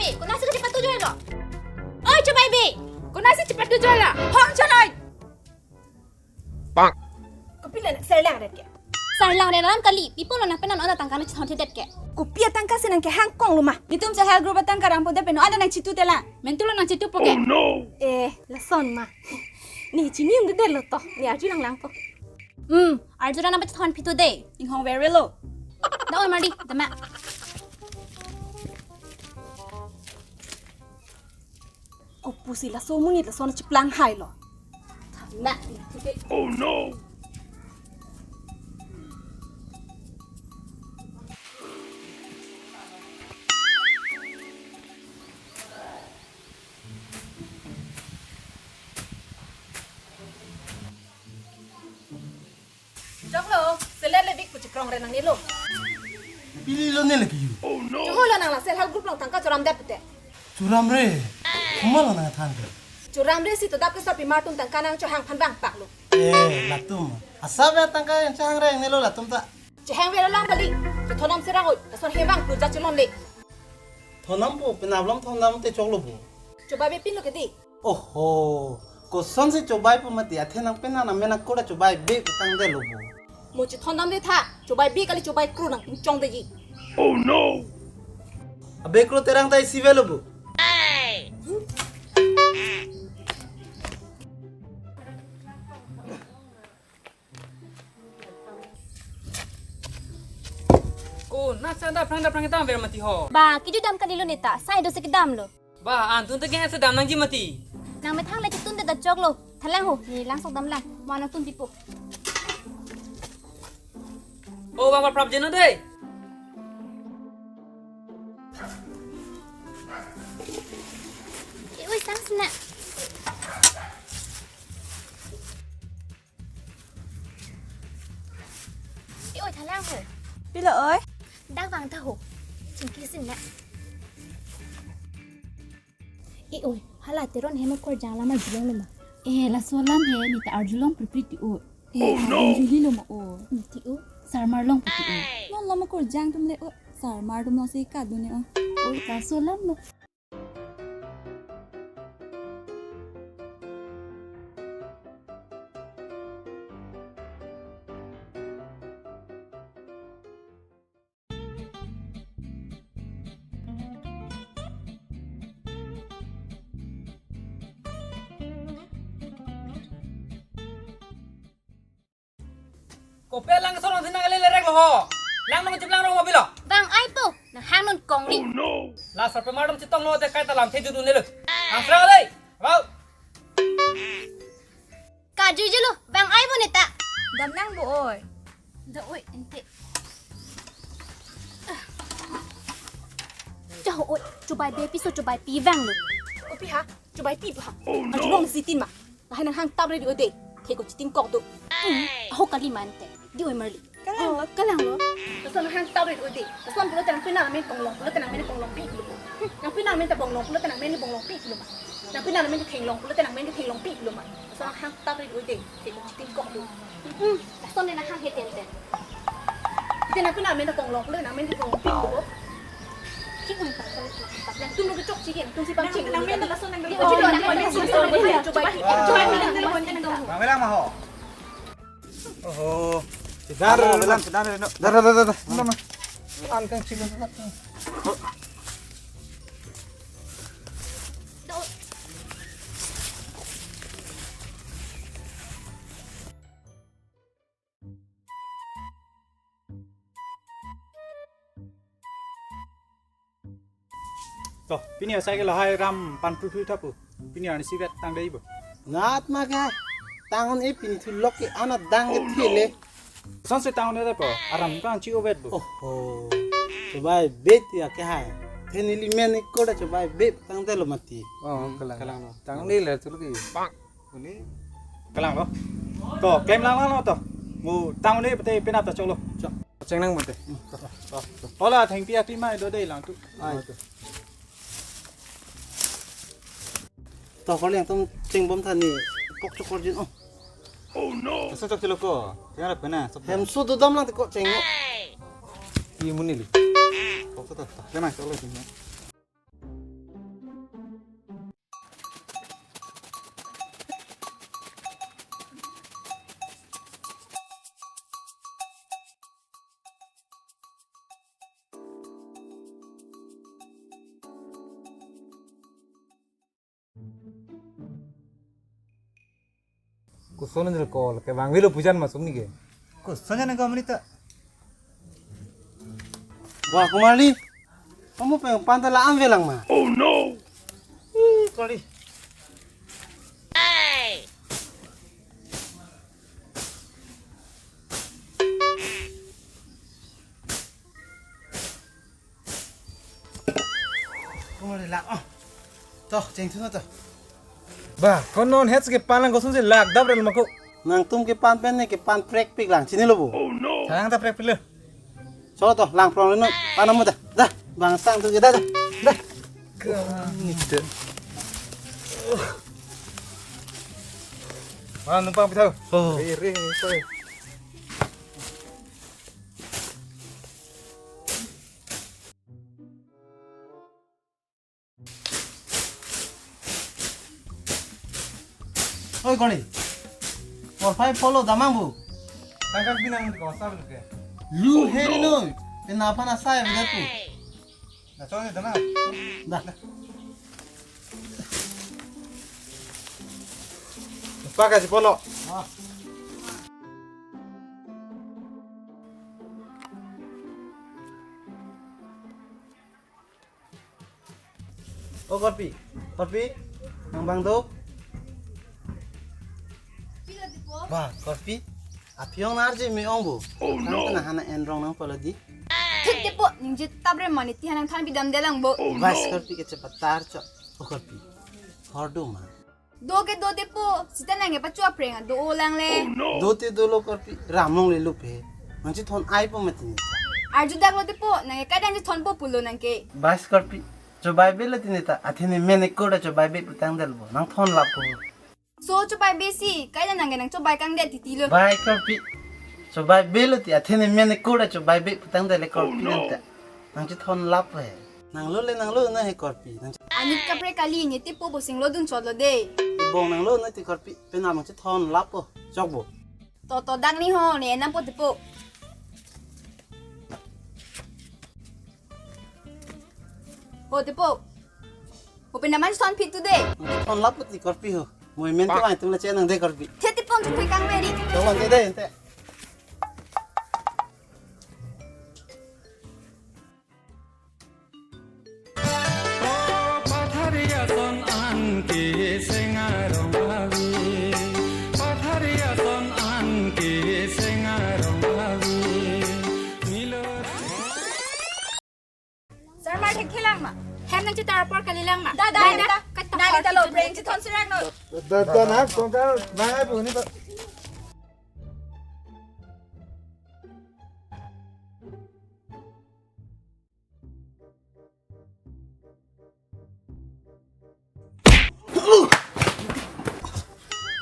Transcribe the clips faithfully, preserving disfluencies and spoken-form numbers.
Konatsi kachepatu joilo? Oi, Chobai Bey! Konatsi chepatu joilo? Hong chonoi! Bang. Kopi le serlang ret ke? Serlang ret alam kali, pi apotlo nangpenan non atangka nangchethon thedet ke? Kopi atangka si nangkehang konglo ma? Netum self help group atangka rampo det pen non, ada nangchetu tela. Mentulo nangchetupo ke? Oh no! Eh, lason ma. Ne chini undedetlo to. Ne arju langlang to. Hmm, arju ra nangpachethon pitu de. Inghong verelo. Da-oi marli, dama. Kopusi laso amonit lason chiplang hailo. Na, oh no! Choklo, selet le bik pu chikrong re nangnelo. Pililo ne lagi yu. Choklo nang la self help group along tangka choramdet pute. Choramre. Komatlo nangthan ke? Choramre si to dap ke sapimar atum tangka nangchohang aphan vangpaklo. Eh, latum. Asap ya tangka nangchohang re nangnelo latum ta. Chehang velo lang kali. Chethondam serang oi. Lason hevang pu jachelon le. Thondampo, penap alam thondam te choklo bo. Chobai Bey pinlo ke di. Oho, kosonsi Chobai pu mati, athe nangpenan amen ako ra Chobai Bey pu tangdetlo bo. Mo chethondam le tha, Chobai Bey kali Chobai Kro nangpinchongde ji. Oh no! Abey Kro Terang ta isi avelo bo. Ko, na sa da phrang da phrang dam ver mati ho. Ba, kejut dam kalilo neta, sai do si kedamlo. Ba, an tun ta ke sa dam nangji mati. Nangmethang le chetun te da choklo. Thalang ho, ne langsok damlang. Mo nangtun pipo. O, ba, ba, prap jeno de. Eh, oi, sang sina. Eh, oi, thalang ho. Pilo, oi? Dak vang ta ho. Chingki sina. Eh, oi, hala Teron hem akorjang alam arjulonglo ma? Eh, laso alam he, neta arjulong pripri ti o. Eh, oh, no! Arjulilo ma o. Hmm, ti o. Sarmar long ti o. Non alam akorjang atum le o. Sarmar atum longsi kadun ne o. Oi, laso alam lo. Kopi lang sorong sinang ale lerek lo ho. Lang nong chip lang rong mobil lo. Bang ai po, nang hang non kongli. Oh no. La sarpimar atum chetonglo te kaita lamthe judun le lo. Ang sra le. Wow. Kaju julo, bang ai bo neta. Dam nang bo oi. Da oi, ente. Chau oi, Chobai Bey piso Chobai Pi vanglo. Kopi ha, Chobai Pi ha. Oh, no. Arjulong si tin ma. Lahai nang hang tap ready oi de. Theko chitin kok do. Hmm, aho kali mante. Di oi marli. Kalanglo. Oh, kalanglo. Lason hang tap ready oi de. Lason pulo tenang pina amen konglong. Pulo tenang amen konglongpi pulo. Hmm, nang pina amen ta konglong. Pulo tenang amen konglongpi pulo ma. Nang pina amen thenglong. Pulo tenang amen thenglongpi pulo ma. Lason hang tap ready oi de. Theko chitin kok do. Hmm, lason nang hang he tenten. Ite nang pina amen ta konglong. Pulo tenang amen konglongpi pulo. Nangtum lo kechokche ke, nangtum si pangcheng. Nang men lason nang. Di, ojo lo, nang men lason nang. Coba, coba, coba. Bang, bilang mah ho. Oho. Sidar, bilang, sidar, no. Dar, dar, dar, dar. Mana, mana? An kang chilo. To, pini asai ke lahai ram pan pru pru thapu. Pini arnisi vet tangdei bo. Nat ma ke. Tang-un-e pini thu lok ke anat dang ke thile. Sonsi tang-un-e po. Aram kang chi ovet bo. Oho. Chobai Bey ti ake hai. Then ili men ikko da Chobai Bey tangdetlo mati. Oh, kalang. Kalanglo. Tang-un-e le tu lagi. Bang. Uni. Kalanglo. To, klem lang lang lo to. Mo tang-un-e pete penap ta choklo. Chok. Chengnang mate. Hmm, to, to, to. Hola, thengpi akli mai do dei lang tu. Ai. To. To, kor liang tong chengbom tha ne. Pok chok kor jin o. Oh no. Laso chok chelo ko. Tiang ra pena. Hem su dodam lang te ko cheng o. Pi amonit li. Pok to, to, to. Klem lang choklo. Koson nang call ke bang velo pujan masuk ni ke. Koson nang ke amri ta. Wah, Kumarli. Kamu pengen pantai la am velang ma. Oh no. Ih, Kumarli. Kumarli lang, oh. Toh, cheng thu na toh. Ba, ko non het ke palang koson si lak dap rel ma ko. Nangtum kepan pen ne kepan prekpik lang, chinilo bo. Thang ta prekpik lo. Cholo toh, lang prong lo non. Panam mo ta. Dah, bang sang tu ke dah, dah. Dah. Kang itu. Mana numpang pitau? Oh. Ri, ri, ri. Oi, Kumarli. Por phai polo damang bu. Tangkal pinang ko sa ke. Lu he noi. Pena apa na sai begitu. Na chong ni damang. Dah. Pakai si polo. Ah. O Korpi, Korpi, nang bang do? Pilo di po? Wah, Korpi, aphi ong nar je me ong bo. Oh no. Nang hana en rong nang polo di. Thik di po, ningje tabre mani ti hanang than pidam delang bo. Oh no. Bas Korpi kechepatar cho. O Korpi, hor do ma. Do ke do di po, sita nang ke pachu apreng do o lang le. Oh no. Do te dolo Korpi, ramong le lup he. Nang chethon ai po mati ni. Arju dak lo di po, nang ke kadang chethon po pulo nang ke. Bas Korpi, chobai be lo tini ta, athene mene koda chobai be putang del bo, nang thon lap po. So chobai be si, kadang nang ke nang chobai kang det titi lo. Bai Korpi, chobai be lo ti, athene mene koda chobai be putang del le Korpi nang ta. Nang chethon lap he. Nang lo le nang lo na he Korpi. Nang anit kapre kali ne ti po bo sing lo dun chot lo de. Ibong nang lo na ti Korpi. Penap nang chethon lap po. Chok bo. To to dang ni ho ne nang po ti po. Ho ti po. Ho penap man chethon phit tu de. Nang chethon lap po ti Korpi ho. Moi men tu ai tum la chen nang de Korpi. The ti po chu thui kang meri. Chok wan te de te. Patharia ton an ke sengarong avi. Patharia ton an ke sengarong avi. Milo. Sir, mar thek thelang ma. Hem nang chetar apor kali lang ma. Da, da, da, da. Kat nali ta lo, breng chethon surak no. Da, da, na, kongkar, na, ai, bu, ni, ta.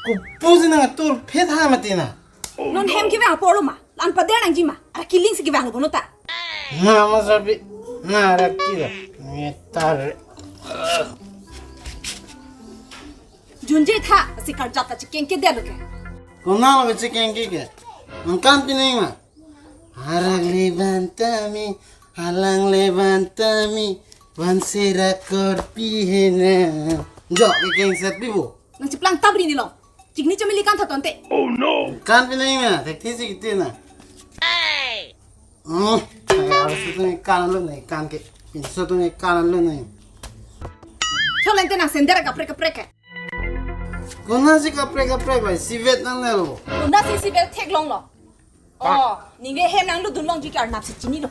Kopusi nang atur phet ha mati na. Non hem kevang apor lo ma. Lan pader nangji ma. Ara kiling si kevang lo bono ta. Na ma sabi. Na ra kila. Metar. Junje tha si karjap ta chekeng ke delo ke. Konat lo chekeng ke ke. Nang kan pineng ma. Arak le bantami, alang le bantami, van sera Korpi hena. Jo, ke keng set pi bo. Nang chiplang tabri ni lo. Chikni chomili kan thaton te. Oh no. Kan pinai na, thek thi si kiti na. Hmm, ay, harus itu ni kan lo ni, kan ke. Pinso tu ni kan lo ni. Cholen te nang sender kaprek kaprek ke. Konat si kaprek kaprek bai, si vet nang nelo. Konat si si vet theklong lo. Oh, ningve hem nang ludun longji ke arnap si chinilo.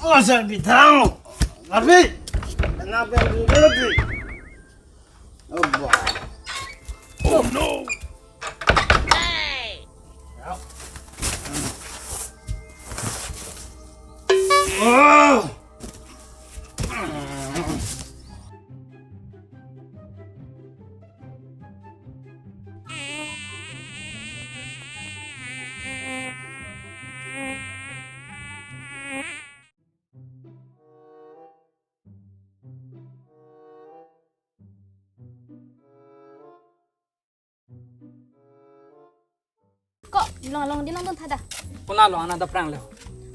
Oh, sir, bithang. Abi, kenapa yang dulu lagi? Oh, bah. Oh no. Oh. Ko, long long di long dun thada. Konat long ana daprang le.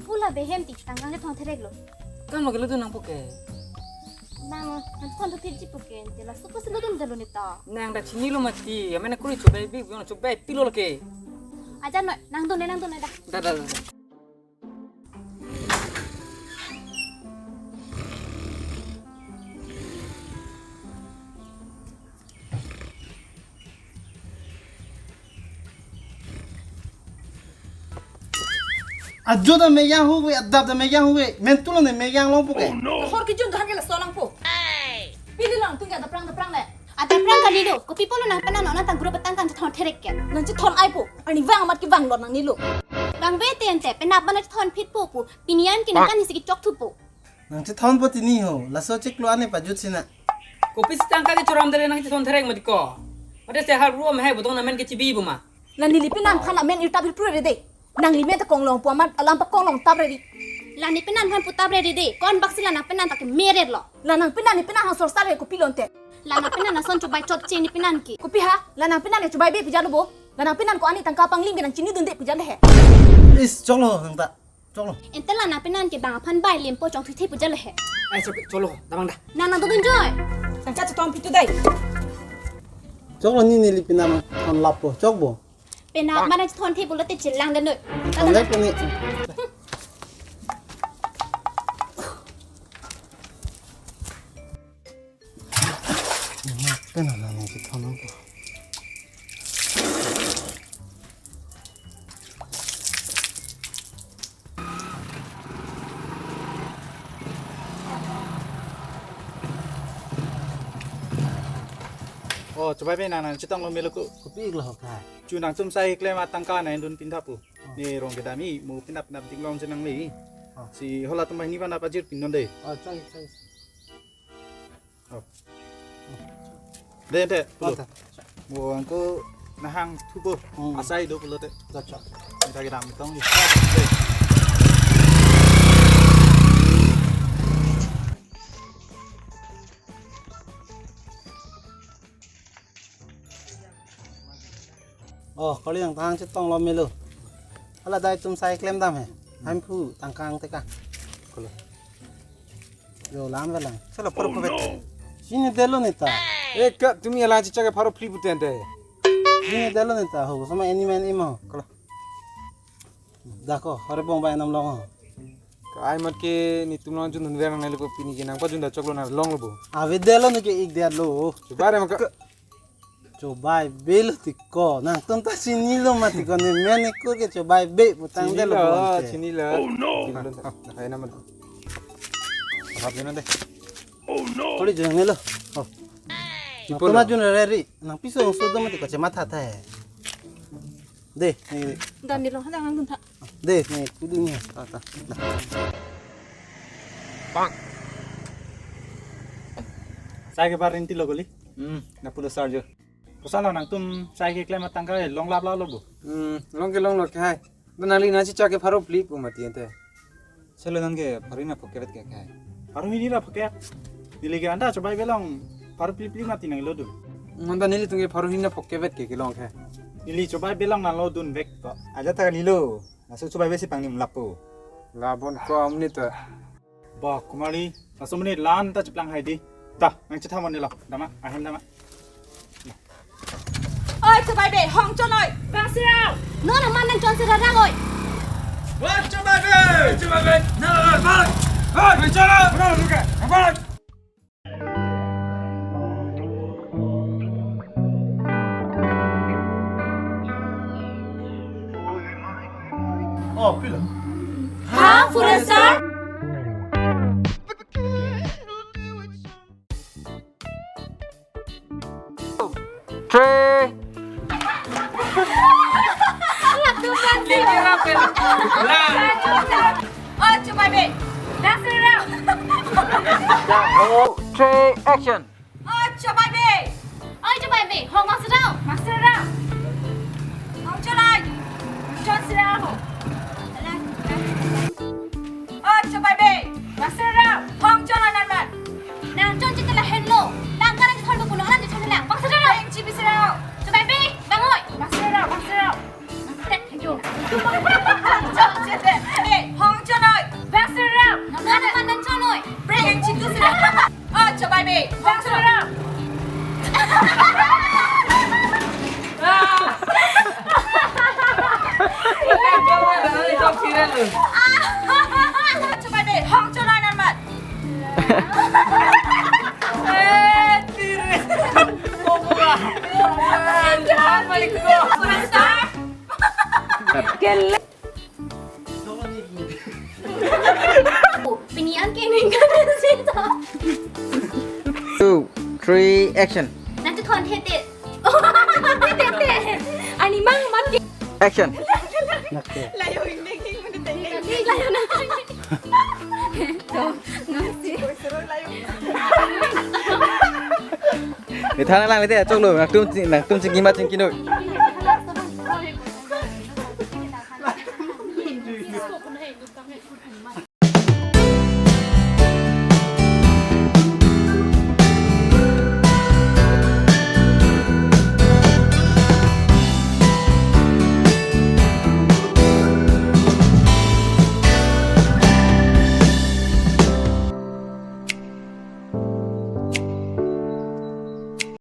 Pula be hem ti tangkang ke thong therek lo. Kam lo ke lo dun nang puke. Nang, nang thon thupit ji puke, ante laso pusi lo dundelo neta. Nang ta chinilo mati, amen kuri chobai bi, biong chobai pilo lake. Aja noi, nang dun noi, nang dun noi dah. Dah, dah, dah, dah. Ajo ta meyang hu ve, adap ta meyang hu ve, mentulo ne meyang long puke. Hor kejun kahan ke laso lang po. Pili lang, tinggal daprang daprang le. Ada prang kali lo, kopi pulo nang penan nang tang grup petang kan chethan therek ke. Nang chethan ai po, ani vang amat kevang lo nangnilo. Vangve te ante, penap mana chethan phit po po, pini an ke nang kan isi kechok thupo. Nang chethan po tini ho, laso chiklo ane pajut sina. Kopi si tangka kechoram dele nang chethan therek mati ko. Mate se har ruam hai bodong namen kechibi buma. La neli penan phan amen irtap irpru re de. Nangli men ta konglong pu amat alam pa konglong tap re di. La ne penan phan pu tap re de de. Kon bak si la nang penan ta ke meret lo. La nang penan ne penan hang sorsar he kopi lo ante. La nang penan ason chobai chotche ne penan ke. Kopi ha? La nang penan ne chobai be pujalo bo. La nang penan ko ani tangka pangling ke nang chinidunde pujalo he. Is, choklo nang ta. Choklo. Ante la nang penan ke bang aphan bai limpo chongthuithe pujalo he. Ai, chok, choklo, damang dah. Nang nang dodun joi. Tangka chetong pitu dai. Choklo, ne neli penan phan lap po, chok bo. Penap mana chethon the pulote chelang den noi. Ang lek ni. Penap mana chethon po. Oh, chobai be nang nang chetong lo melo ko. Kopi lo ka. Chu nangtum sai klem atangka nang dun pin tha pu. Oh. Ne rong kedam i, mo penap penap ding long chenang le. Oh. Si halatum bai ni vana pajir pin non de. Oh, chai, chai. Oh. De, de, pulo. Oh, ta. Mo angko nahang thupo. Hmm. Asai do pulote. Cha, cha. Kita kita mitong ni. Oh, kali nang tang chetong lo melo. Hala dai tum sai klem dam he. Hamphu tangkang teka. Kalo. Yo, lam velang. Sala pharo pharo. Chinidelo neta. Eh, ka tumi ala chicha ke pharo phli putente. Chinidelo neta ho. Sama any man imo. Kalo. Dah ko, hore bong bai nam long ho. Ka ai mat ke netum long jun hun ver nang neli ko pini ke nang pajun da choklo na long lo bo. Avedelo ne ke ik dia lo. Chobai re maka. Chobai be lo tiko. Nangtum ta chinilo mati ko ne men ne kur ke chobai be putang delo. Chinilo, bo ante. Chinilo. Oh no. Chinilo ta. Hai naman. Apa pina de? Oh no. Kali jeng ne lo. Oh. Ipo lo. Nangtum ajun re ri. Nang piso sudo mati ko chematha tha he. De, ne, ne. Dan ni lo, hada ngang dun tha. De, ne, kudu ni. Ta, ta. Bang. Sai ke bar rinti lo goli. Hmm, na pulo sar jo. Koson lo nangtum sai ke klem atangka long lap lap lo bo. Hmm, long ke long lo ke hai. Dan nangli na chicha ke pharo phli pu mati ante. Selo nang ke pharo hini ra phokep ke kai. Pharo hini ra phokep. Neli ke anta chobai belong pharo phli phli mati nanglo dun. Anta nelitum ke pharo hini ra phokep ke kelong ke. Neli chobai belong nanglo dun vek to. Aja ta nilo. Laso chobai besi pangnim lapo. Labon ko amni to. Ba, kumari, laso mene lan ta cheplang hai di. Ta, nang chetha mon nilo. Dama, ahem dama. Oi, chobai be, hong chon oi. Bang sirau. Non aman nang chon sirau rang oi. Oi, chobai be, chobai be. Na, na, na. Oi, hong chon oi. Na, na, na. Oh, pilo. Ha, forester? Three. Oh, chobai be. Dasera. Three, action. Oh, chobai be. Oi, chobai be. Hong master rau. Master rau. Hong cholai. Chon sira ho. Oh, chobai be. Master rau. Hong chon anan man. Nang chon chitala henlo. Nang karang chon ko kuno anan chon lang. Master rau. Eng chibi sira ho. Chobai be. Bang oi. Master rau. Master rau. Tek yo. Chon chete. Eh, hong chon oi. Master rau. Nang anan man nang chon oi. Breng eng chitu sira. Oh, Coba deh, hong chonai nanmat. Eh, tiris. Kobra. Assalamualaikum. Kele. Pini an ke ning kan sih to. Two, three, action. Nanti thon hete. Ani mang mat ke. Action. Layo ini ini ini. Layo na. To, ngasi. Methang lang mete choklo, nangtum ching, nangtum chingki ma chingki noi.